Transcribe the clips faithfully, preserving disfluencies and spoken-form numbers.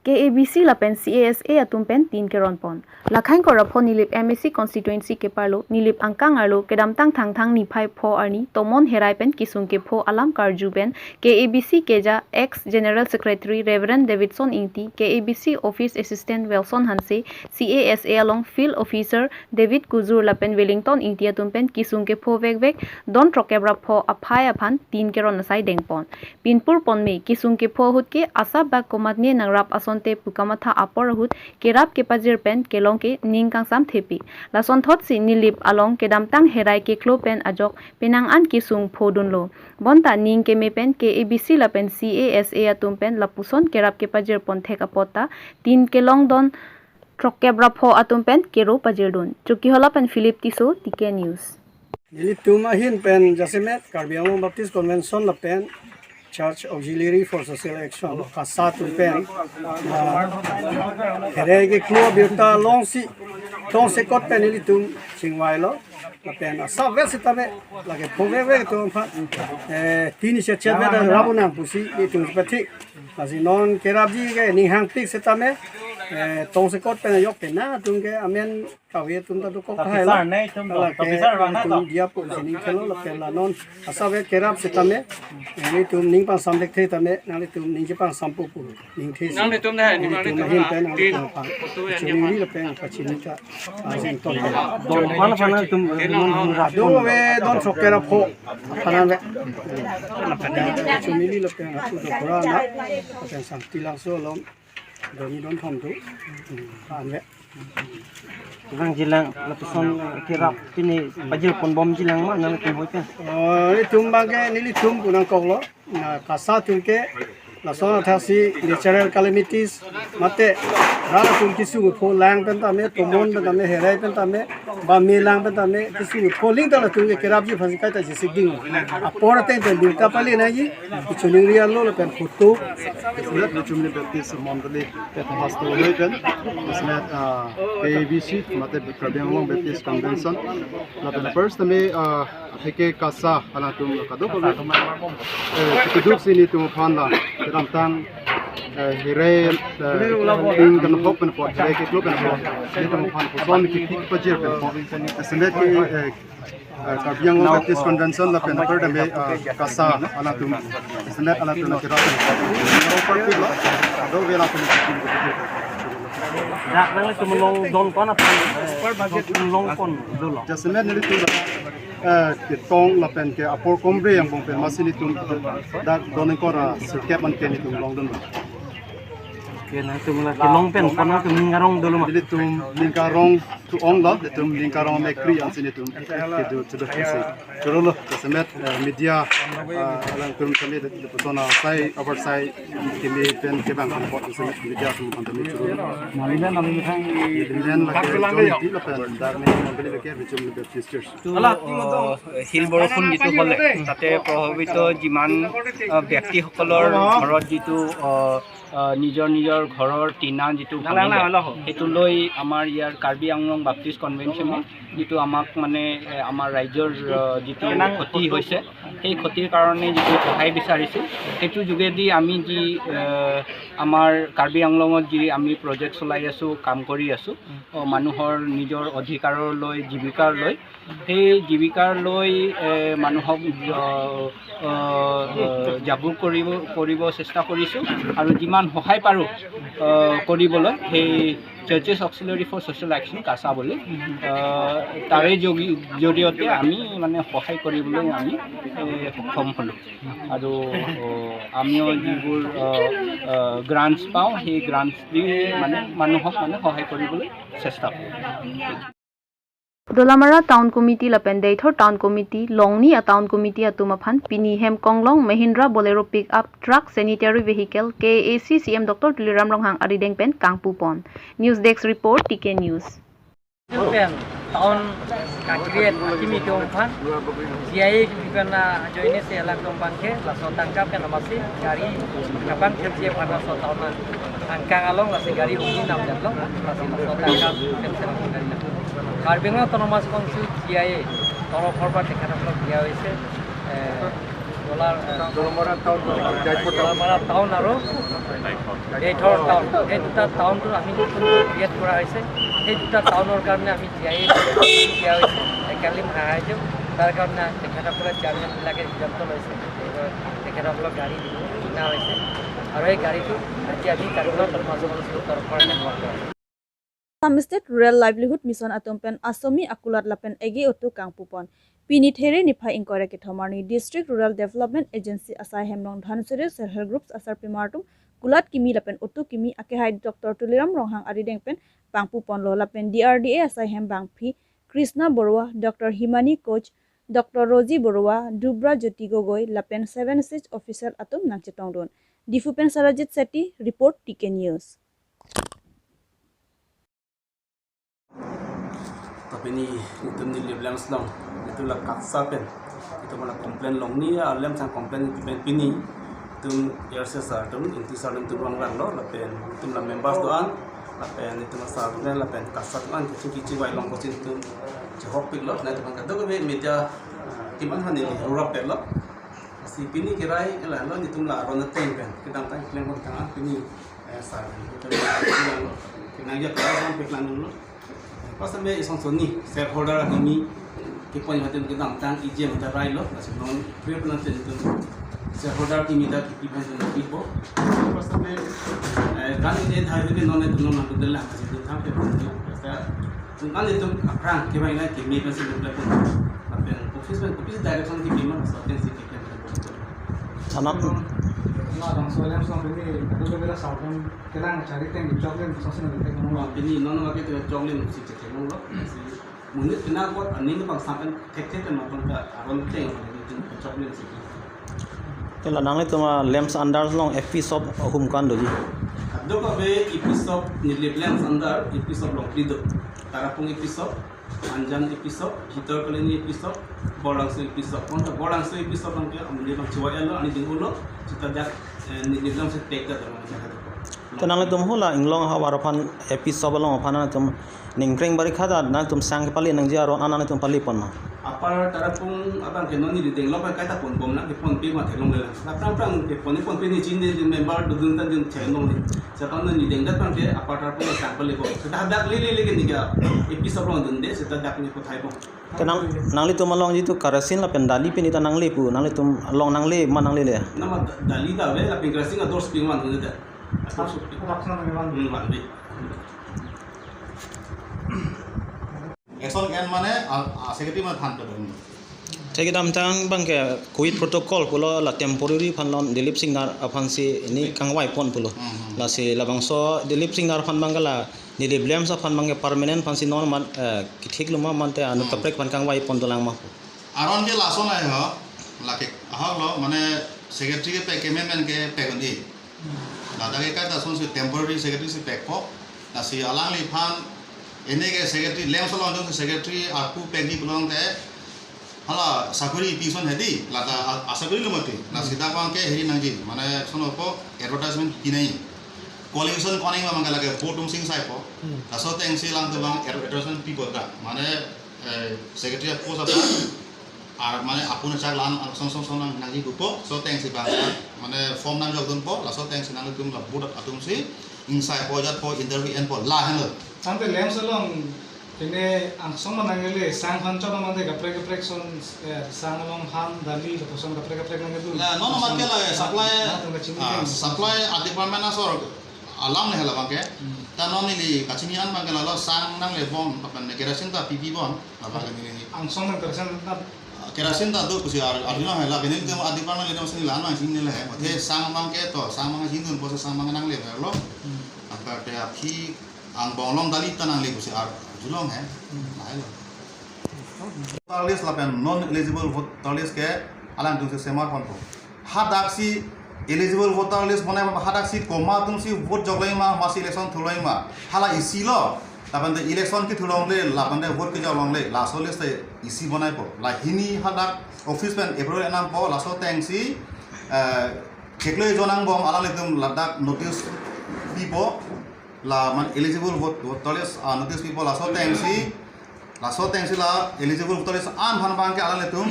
K A B C lapen C A S A atum pen tin keron pon. Lakhang Korapho Nilip M A C constituency keparlo Nilip angkang arlo kedamtang Thangthang niphai pho arni tomon herai pen kisung kepho alam karju pen K A B C keja ex General Secretary Reverend Davidson Ingti, K A B C Office Assistant Wilson Hanse, C A S A along Field Officer David Kujur lapen Wellington Ingti atum pen kisung kepho vekvek don throkkep ra pho aphai aphan tin keron asai dengpon. Pinpur ponme kisung kepho ahut ke asap bak komatne nangrap asonte pu kamatha apor ahut kerap kepajir pen kelong ke ning kangsam thepik. Lasonthotsi Nilip along kedamtang herai keklo pen ajok penang an kisung phodunlo. Bonta ning keme pen K A B C lapen C A S A atum pen lapuson kerap kepajir pon thek apot ta tin kelong don throkkep ra pho atum pen kero pajirdun. Chokihola pen Philip Tisso, T K News. Nelitum ahin pen jasemet Karbi Anglong Baptist Convention lapen Church Auxiliary for Social Action, KASA atum pen, ah, herai keklo abirta longsi, tongsekot pen nelitum chingvailo, lapen asap vek sitame, lake pho vekvek atum aphan, eh, tin isi chet vek rap-un nang pusi nelitum pathik. Lasi non kerapji ke ning hangpik sitame, eh, tongsekot pen ajok ke nangtum ke amen kave atum ta dokok Tapi hai lo. Sar ne itum to, Ala tapi ke sar bang na itum to. Dia pu sini khelo lapen la non asap vek kerap sitame, nelitum ning pangsam thekthe tame, nanglitum ning chepangsampo pu. Ning the si. Nanglitum dah, Nelitum nanglitum ahin dah. Pen nanglitum Tin. Pang. Photo yang Chuningri dia lapen pachini ta. Ajin ton. Don aphan aphan itum, eh, non hum rat. Do ve don throkkep ra pho. Aphan ve. Chuningri lapen atu do pura na. Lapen Sangti Langso along. Doni don thom tu. Hmm, aphan ve. Vangjilang lapuson, eh, kerap pini pajir ponbomjilang ma nangtum hoi pen. Oh, itum bangke nelitum pu nangkoklo. Na KASA atum ke lason athasi natural calamities mate rat atum kisung pho lang pen tame, tomon pen tame, herai pen tame, ba me lang pen tame, kisung pho ling ta latum ke kerapji aphansi kaita jisi ding. Apor ateng pen birta pali nangji, Chuningri arlo lapen photo. Ismet Chuningri Baptist Mondoli, Pastor Roy pen, Ismet, ah, K A B C, mate Karbi Anglong Baptist Convention. Lapen first tame, ah, atheke KASA, alangtum kadokave, eh, keduk si nelitum aphan la, kedamtang, eh, herai, eh, ning kan hok pen apot, herai keklo pen apot, nelitum aphan puson kithik pajir pen apot. Ismet ke, eh, eh, Karbi Anglong Baptist Convention lapen apar dame, eh, KASA alangtum, Ismet alangtum na kerap pen apot. Dak nangtum long don pon aphan, eh, long pon dolo. Jasemet nelitum, eh, ketong lapen ke apor kombre angbong pen masi nelitum dak don ingkoi ra sirkep an ke nelitum longdun. Oke, nangtum la kelong pen pon nangtum ning arong dolo ma. Nelitum ning karong thu-onglo, nelitum ning karong mekri ansi nelitum kedo chudo kesi. Chorolo, jasemet, eh, media, eh, alangtum kami de, de persona sai, oversight, kami pen kebang pen apot jasemet media atum aphan kami chorolo. Nalilen, nalilen. Nalilen lake John Iti lapen dak ne Mondoli lake Baptist Church. তো, আহ, শিল বৰষুণ যিটো হ'লে, তাতে প্ৰভাৱিত যিমান, আহ, ব্যক্তিসকলৰ ঘৰত যিটো, আহ, আহ, নিজৰ নিজৰ ঘৰৰ টিনা যিটো ভাঙিলে, সেইটো লৈ আমাৰ ইয়াৰ কাৰ্বি আংলং বাপ্তিষ্ট কনভেনশ্যনে যিটো আমাক মানে, এ, আমাৰ ৰাইজৰ, আহ, যিটো ক্ষতি হৈছে, সেই ক্ষতিৰ কাৰণে যিটো সহায় বিচাৰিছোঁ, সেইটো যোগেদি আমি যি, আহ, আমাৰ কাৰ্বি আংলঙত যি আমি প্ৰজেক্ট চলাই আছোঁ, কাম কৰি আছোঁ, আহ, মানুহৰ নিজৰ অধিকাৰৰ লৈ, জীৱিকাৰ লৈ, সেই জীৱিকাৰ লৈ, এ, মানুহক, আহ, আহ, জাগৰণ কৰিব, কৰিব চেষ্টা কৰিছোঁ আৰু যিমান সহায় পাৰোঁ, আহ, কৰিবলৈ সেই Churches Auxiliary for Social Action, কাছা বুলি, আহ, তাৰে যোগী-, জৰিয়তে আমি মানে সহায় কৰিবলৈ আমি, এ, সক্ষম হ'লোঁ। আৰু, আহ, আমিও যিবোৰ, আহ, আহ, গ্ৰাণ্টছ পাওঁ, সেই গ্ৰাণ্টছ দি মানে মানুহক মানে সহায় কৰিবলৈ চেষ্টা কৰোঁ। Dolamara Town Committee lapen Deithor Town Committee, Longni a Town Committee atum aphan pini hem konglong Mahindra Bolero pickup truck sanitary vehicle K A A C C M Doctor Tuliram Ronghang arideng pen kangpu pon. News Desk Report, T K News. Pen town ka-create akimi atum aphan G I A kipi pen ajoine si alangtum abangke laso tangka pen amasi gari kabang thepji aphan laso town angkang along lasi gari uni nam jatlo, lasi laso tangka pen si laso gari na. Karbi Anglong Autonomous Council G I A তৰফৰ পৰা তেখেতসকলক দিয়া হৈছে, এ, দলমৰা টাউন, জাইপুৰ টাউন। দলমৰা টাউন আৰু দেইথৰ টাউন, এই দুটা টাউনটো আমি নতুনকৈ ক্ৰিয়েট কৰা হৈছে। সেই দুটা টাউনৰ কাৰণে আমি জি আই দিয়া হৈছে, একালিম সাহায্য। তাৰ কাৰণে তেখেতসকলে চেয়াৰমেনবিলাকে সিদ্ধান্ত লৈছে, তেখেতসকলক গাড়ী দিব, কিনা হৈছে। আৰু এই গাড়ীটো আজি আমি কাৰ্বি আংলং পদ্মাঞ্চল তৰফৰ পৰা নেমবাৰ কৰা হৈছে। Assam State Rural Livelihood Mission atum pen asomi akulat lapen ege otu kangpupon. Pini There niphai ingkoi ra kethom arni District Rural Development Agency asai hem along Dhansiri Self Help Groups asarpimar atum kulat kimi lapen otu kimi akehai Doctor Tuliram Ronghang arideng pen pangpuponlo lapen D R D A asai hem bangphi Krishna Borua, Doctor Himani Koch, Doctor Roji Borua, Dubra Jyoti Gogoi lapen Seven Stage official atum nangchetongdun. Diphu pen Sarajit Seti report, T K News. Tapi ni itum ni Nilip Lamps along, itum la KATSA pen, itum la complain along ni alem sang complain itum pen pini, itum R C sir atum, Ingti sir atum itum rong rang lo, lapen itum la members do-an, lapen itum sir atum lapen KATSA atum an kaching kichi vai along kosin itum chehok pik lo, na itum kadokave media, ah, team an hani rurap pet lo. Lasi pini kerai ela lo itum la aron ateng pen, kedamtang klem pon tang an pini, eh, sir, itum la kenang ya kerai sang pek lang lo. Pas sampai isong soni shareholder akimi kepon itum kedamtang ijim ta rai lo, lasi non pre plan pen itum shareholder kimi ta kipi pen itum kipo. Pas sampai, eh, kan ini hari ini non itum non aku delang, lasi itum tang pe pon itum. Pas ta, kan itum aphrang kebai na kimi pen itum plan pen. Lapen office pen, office direction kimi ma, so pen si kimi pen. Anak. Na bang so lam so pini, aku kebela sa pen kelang cari teng di choklem so sini teng. Pini non ma ke choklem si cek lo. Si Monit pina kot aning bang sampai thek thek kan matang ka aron teng, aron teng choklem si. Te la nanglitum a lamps under along A P shop ahum kan doji. Kadokave A P shop, Nilip Lamps under A P shop along phli do. Tarapung A P shop, Anjan A P shop, Hitor Colony A P shop, Borlangso A P shop. Konta Borlangso A P shop along ke amli bang chuwa elo, ani ding ulo, seta dak, eh, Nilip Lamps si pek dak along. Te nanglitum hala inglong havar aphan A P shop along aphan nangtum ningkreng bari khada nangtum sang kepali nangji aron an nangtum pali pon ma? Upper Tarapung abang ke non neli denglo pen kaita pon bom nang kepon pe ma thelong le. Aphrang aphrang kepon pon pe ni chin de member dodun ta dun chelong ni. Seta non neli deng dat abang ke Upper Tarapung sang pali bom. Seta dak le le le ke ni ka A P shop along dunde, seta dak ni kothai bom. Te nang, nanglitum along jitu kerosene lapen dali pini ta nangle pu, nanglitum along nangle ma nanglele? Nama da-, dali ta ave, lapen kerosene ador spring man dunde. Ador spring. Ador spring man. Hmm, man de. Action en mane, a, a, secretary mane than pe dun. Te kedamtang abang ke quid pro quo pulo, la temporary aphan lo, Dilip Singnar aphan si ini kangvai pon pulo. Hmm, hmm. Lasi labangso Dilip Singnar aphan abang ke la Nilip Lamps aphan abang ke permanent aphan si non man, eh, kethik lo ma mate anut, hmm, kaprek aphan kangvai pon dolang ma pu? Aron ke lason ai ho, lake ahok lo, mane secretary ke pek, ke men men ke pek undi. Ladak ke kaita ason si temporary secretary si pekpo. Lasi alangliphan, ini ke secretary, Lamps along jong si secretary arpu pekji pulote, hala sakuri pi ason hedi, lata a, asakuri lo mati. Lasi dak abang ke heri nangji, mane sono po advertisement pi nai. Qualification koning abang ke lake vote atum sing saipo. Hmm. Laso ateng si alangtum abang advertisement pipo ta. Mane, eh, secretary post aphan, ar mane apun chak lan song song song nang, nangji pupo, laso ateng si abang, mane form nangjok dunpo, laso ateng si nanglitum la vote atum si ingsaipo, jatpo, interview enpo, lahenlo. Tangte Lamps along, pine angsong ma nangle, sang aphan chot ma mate kaprek kaprek ason, eh, sang along han, dali, lapuson kaprek kaprek nangkedo. La, non ma ke la, angsong, supply, na, tung kachini ah, kan. Supply a department asor alam le hala abang ke. Hmm. Ta non neli kachini an abang ke lalo sang nangle bom, lapen kerosene ta pipi bom, abang ke neli. Angsong nang kerosene ta. Ah, kerosene ta do pusi ar, arjulong hala, bini ke a department le dam sini la, nang sini le, mate, hmm, sang abang ke to, sang abang sini dun, pusi sang abang nangle lo. Hmm. Apa te aphi angbong along dali ta nangle pusi arjulong he. Hmm. Lahelo. Voter list lapen non eligible voter list ke alangtum si semar ponpo. Hadak si eligible voter list bonai ma, hadak si komat atum si vote joklo ma, masi election thulo ma. Hala isi lo. Lapen te election kethu longle, lapen te vote kejok longle, laso list te isi bonaipo. La hini hadak office pen approval enampo, laso ateng si, eh, cheklo ejon angbong alanglitum ladak notice pipo. La mane eligible vote, voter list, ah, notice pipo, laso ateng si, laso ateng si la eligible voter list an aphan abang ke alanglitum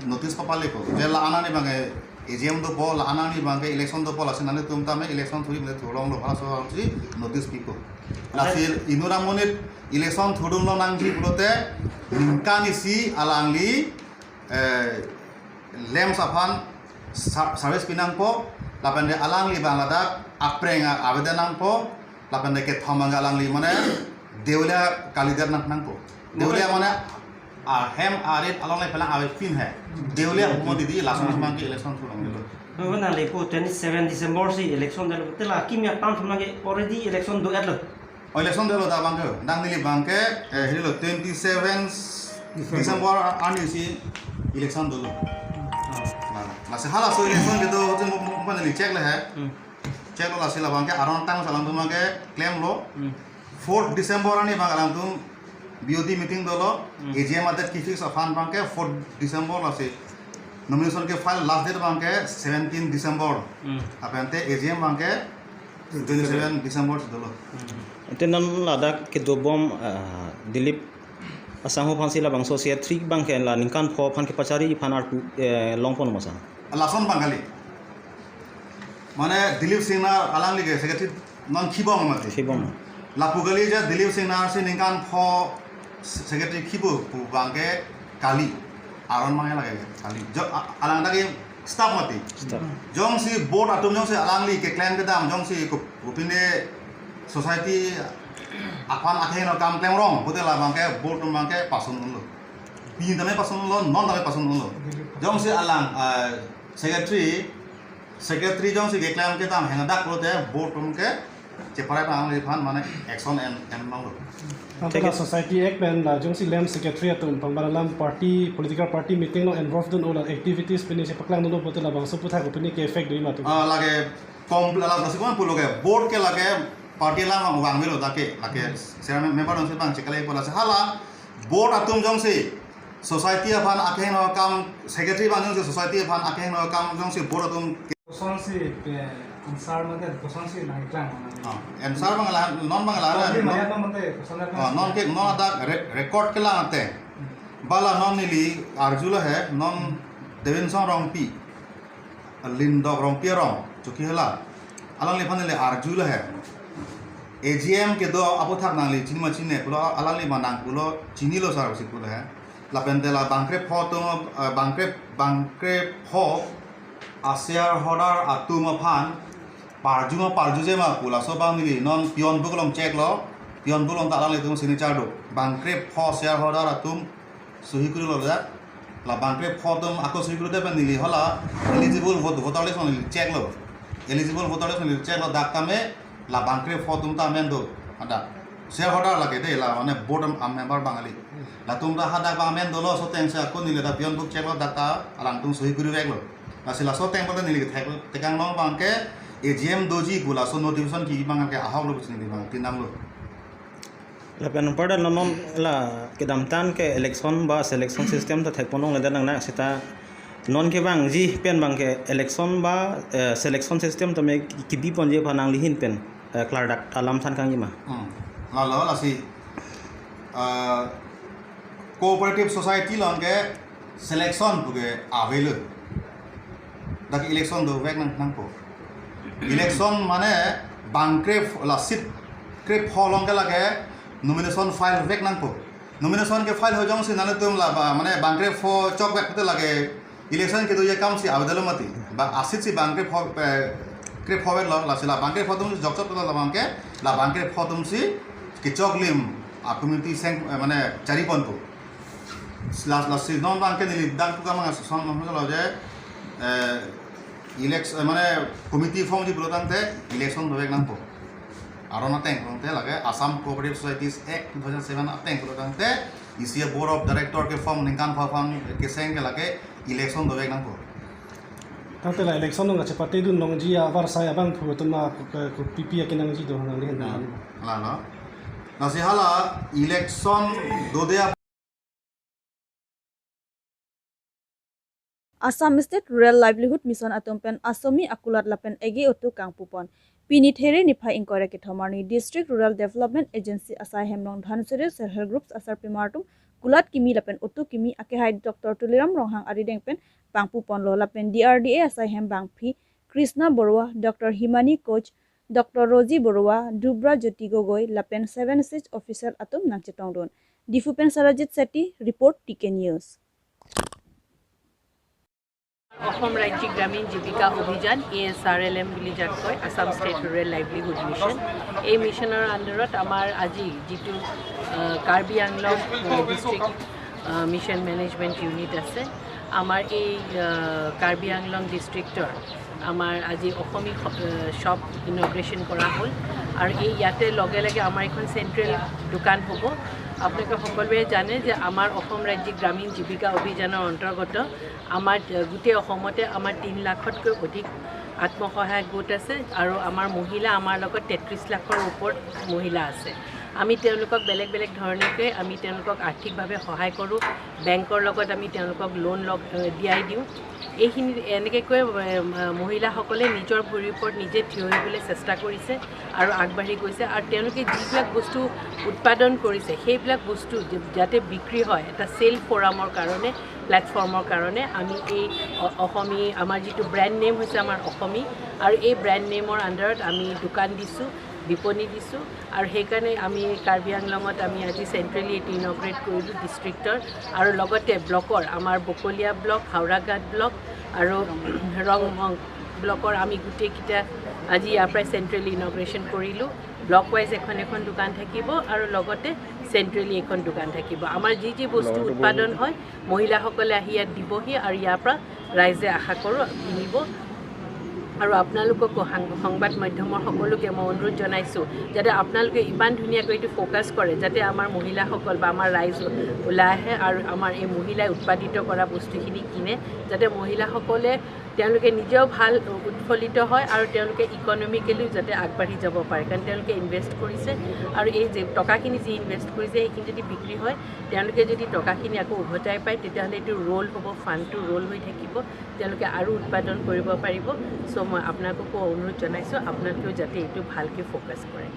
notice papalepo. Je la anani abang ke A G M dopo, la anangli abangke election dopo, lasi nanglitum tame election thuri mene thurlonglo, halaso si notice pipo. Lasi inut amonit election thurdun lonangji pulote ningkan isi alangli, eh, LAMPS aphan sa-, service pinangpo, lapente alangli abang ladak aphrang avedet nangpo, lapente kethom abang alangli mane Deolia kalidet nang nangpo. Deolia mane ahem arit along le pelang avepin hai. Deolia humot didi langsung abangke election thurlonglo. Nanglepo twenty-seven December si election dolo, te la kimi apam thum abangke already election do-etlo. Oh, election dolo dak abangke, dak neli abangke, eh, hilo twenty-seven December arni si election dolo. Nah, lasi halaso election kedo hote mo, mo, mo neli check le hai. Hmm. Check lo lasi la abangke aron tang salang abangke klemlo. Hmm. Fourth December arni abang alangtum B O D meeting dolo, Hmm. A G M adet kefix aphan abangke fourth December lasi nomination kefile last date abangke seventeen December. Hmm. Apente A G M abangke twenty-seven December si dolo. Hmm. Ante non ladak kedobom, ah, Dilip asangho aphansi labangso secretary abangke la ningkan pho aphan kepachari aphan arpu, eh, longpon masa. Lason abang kali. Mane Dilip Singnar alangli ke secretary non kibong mati. Kibong. Lapu kali je Dilip Singnar si ningkan pho secretary kibo pu abangke kali. Aron abangke lake kali. Jo a-, alang dak ke staff mati. Staff. Jongsi board atum jongsi alangli keklem kedam jongsi ko-, kopine society aphan akehingno akam klemrong pulote la abangke board atum abangke pass-un unlo. Pini tame pass-un unlo, non tame pass-un unlo. Jongsi alang, ah, secretary, secretary jongsi keklem kedam hengdak pulote board atum ke cheparai pang aphan mane action en, en longlo. Thik ase. Society Act pen la jongsi LAMPS secretary atum pangbar alam party, political party meeting along involve dun ola activities pine chepaklangdunlo pulote labangso aphuthak pine ke effect do-i ma atum. Ah, lake kom-, lake lasi kon pulo ke board ke lake party alam vang avelo dak ke, lake chairman member atum si abang chekalai pu lasi hala board atum jongsi society aphan akehingno akam, secretary abang jongsi society aphan akehingno akam jongsi board atum. Kosonsi, eh, answer mate kosonsi nangklang mana? Ah, answer abang la, non abang la, Kosonsi non, maya apa mate koson apa? Ah, non ke, non ada re-, record kelang ate. Hmm. Bala non neli arjulo hai, non Hmm. Devinsong Rongpi, Lindok Rongpi arong, Chokihola. Alangliphan neli arjulo hai. A G M kedo aphuthak nangli chini ma chinine pulo, alangli ma nang pulo, chinilo sir si pulo hai. Lapente la bangkrepho atum, eh, bangkre, bangkrepho a-shareholder atum aphan parju ma parjuje ma pu laso abang neli non peon book along check lo, peon book along ta alanglitum signature do. Bangkrepho shareholder atum sohi kurilo dak. La bangkrepho atum ako sohi kuridet pen neli hala eligible vote, voter list neli check lo. Eligible voter list neli check lo dak tame la bangkrepho atum ta amen do. Ada shareholder lake de la mane board a-member abang kali. Latum ta hadak abang amen dolo, laso ateng si ako neli dak peon book check lo dak ta alangtum sohi kuriveklo. Lasi laso ateng pen neli kethek tekang long abangke A G M doji pu laso notification kibi abangke ahok lo pusi neli abang tin damlo. Lapen anparta non la kedamtang ke election ba selection system ta thekpon longledet nang na seta non kevangji pen abangke election ba, eh, selection system tame kibiponji aphan nangli ahin pen, eh, klardak alam than kangji ma? Hmm. Lalo lasi, eh, cooperative society along ke selection puke avelo. Dak election dovek nang nangpo. Election mane bangkrepho la seat krepho along ke lake nomination file vek nangpo. Nomination kefile ho jongsi nanglitum la ba mane bangkrepho chokvek pulote lake election kedoji akam si avedetlo mati. Ba a-seat si bangkrepho, eh, krepho veklo lasi la bangkrepho atum jokchot lo labangke la bangkrepho atum si kechoklim a-committee seng, eh, mane chariponpo. La, lasi non abangke neli dak tu kamang ason non lo je, eh, elect-, eh, mane committee formji pulo tangte election dovek nangpo. Aron ateng pulo tangte lake Assam Cooperative Societies Act two thousand seven ateng pulo tangte isi a-board of director keform ningkan pho aphan keseng ke lake election dovek nangpo. Tangte la election nung kachepate dun longji avarsai abangphu atum ma ko, ko, kopipi akenangji do nangli ahin. Hmm. Lalo. Lasi hala election dode a- Assam State Rural Livelihood Mission atum pen Asomi akulat lapen ege otu kangpupon. Pini There niphai ingkoi ra kethom arni District Rural Development Agency asai hem along Dhansiri Self Help Groups asarpimar atum kulat kimi lapen oto kimi akehai Doctor Tuliram Ronghang arideng pen pangpu ponlo lapen D R D A asai hem bangphi Krishna Borua, Doctor Himani Koch, Doctor Roji Borua, Dubra Jyoti Gogoi lapen Seven Stage official atum nangchetongdun. Diphu pen Sarajit Seti, report T K News. অসম ৰাজ্যিক গ্ৰামীণ জীৱিকা অভিযান, এ এছ আৰ L M বুলি যাক কয়, Assam state rural livelihood mission. এই মিছনৰ আণ্ডাৰত আমাৰ আজি যিটো ah, Karbi Anglong district mission management unit আছে, আমাৰ এই আহ, কাৰ্বি আংলং ডিষ্ট্ৰিক্টৰ আমাৰ আজি অসমী শ- আহ, শ্বপ ইনগ্ৰেশ্যন কৰা হ'ল। আৰু এই ইয়াতে লগে লগে আমাৰ এখন চেণ্ট্ৰেল দোকান হ'ব। আপোনালোকে সকলোৱে জানে যে আমাৰ অসম ৰাজ্যিক গ্ৰামীণ জীৱিকা অভিযানৰ অন্তৰ্গত আমাৰ আহ, গোটেই অসমতে আমাৰ তিনি লাখতকৈ অধিক আত্মসহায়ক গোট আছে আৰু আমাৰ মহিলা আমাৰ লগত তেত্ৰিছ লাখৰ ওপৰত মহিলা আছে। আমি তেওঁলোকক বেলেগ বেলেগ ধৰণেকৈ আমি তেওঁলোকক আৰ্থিকভাৱে সহায় কৰোঁ। বেংকৰ লগত আমি তেওঁলোকক লোন লগ আহ, দিয়াই দিওঁ। এইখিনি এনেকৈ কৈ আহ, মহিলাসকলে নিজৰ ভৰিৰ ওপৰত নিজে থিয় হৈ পেলাই চেষ্টা কৰিছে আৰু আগবাঢ়ি গৈছে। আৰু তেওঁলোকে যিবিলাক বস্তু উৎপাদন কৰিছে, সেইবিলাক বস্তু যে- যাতে বিক্ৰী হয়, এটা চেল ফৰামৰ কাৰণে, প্লেটফৰ্মৰ কাৰণে আমি এই অ- অসমী, আমাৰ যিটো ব্ৰেণ্ড নেম হৈছে আমাৰ অসমী, আৰু এই ব্ৰেণ্ড নেমৰ আণ্ডাৰত আমি দোকান দিছোঁ, বিপণী দিছোঁ। আৰু সেইকাৰণে আমি কাৰ্বি আংলঙত আমি আজি চেণ্ট্ৰেলি এইটো ইনগ্ৰেট কৰিলোঁ ডিষ্ট্ৰিক্টৰ, আৰু লগতে ব্লকৰ, আমাৰ বকলীয়া ব্লক, হাওৰাঘাট ব্লক আৰু ৰংমং ব্লকৰ আমি গোটেইকেইটা আজি ইয়াৰ পৰাই চেণ্ট্ৰেলি ইনগ্ৰেশ্যন কৰিলোঁ। ব্লক ৱাইজ এখন এখন দোকান থাকিব আৰু লগতে চেণ্ট্ৰেলি এখন দোকান থাকিব। আমাৰ যি যি বস্তু উৎপাদন হয়, মহিলাসকলে আহি ইয়াত দিবহি আৰু ইয়াৰ পৰা ৰাইজে আশা কৰোঁ কিনিব। আৰু আপোনালোককো সাং- সংবাদ মাধ্যমৰ সকলোকে মই অনুৰোধ জনাইছোঁ যাতে আপোনালোকে ইমান ধুনীয়াকৈ এইটো ফ'কাছ কৰে, যাতে আমাৰ মহিলাসকল বা আমাৰ ৰাইজ ওলাই আহে আৰু আমাৰ এই মহিলাই উৎপাদিত কৰা বস্তুখিনি কিনে, যাতে মহিলাসকলে তেওঁলোকে নিজেও ভাল উৎফুল্লিত হয় আৰু তেওঁলোকে ইকনমিকেলিও যাতে আগবাঢ়ি যাব পাৰে, কাৰণ তেওঁলোকে ইনভেষ্ট কৰিছে আৰু এই যে টকাখিনি যি ইনভেষ্ট কৰিছে সেইখিনি যদি বিক্ৰী হয়, তেওঁলোকে যদি টকাখিনি আকৌ উভতাই পায়, তেতিয়াহ'লে এইটো ৰোল হ'ব, ফাণ্ডটো ৰোল হৈ থাকিব, তেওঁলোকে আৰু উৎপাদন কৰিব পাৰিব। চ' মই আপোনালোককো অনুৰোধ জনাইছোঁ, আপোনালোকেও যাতে এইটো ভালকৈ ফ'কাছ কৰে।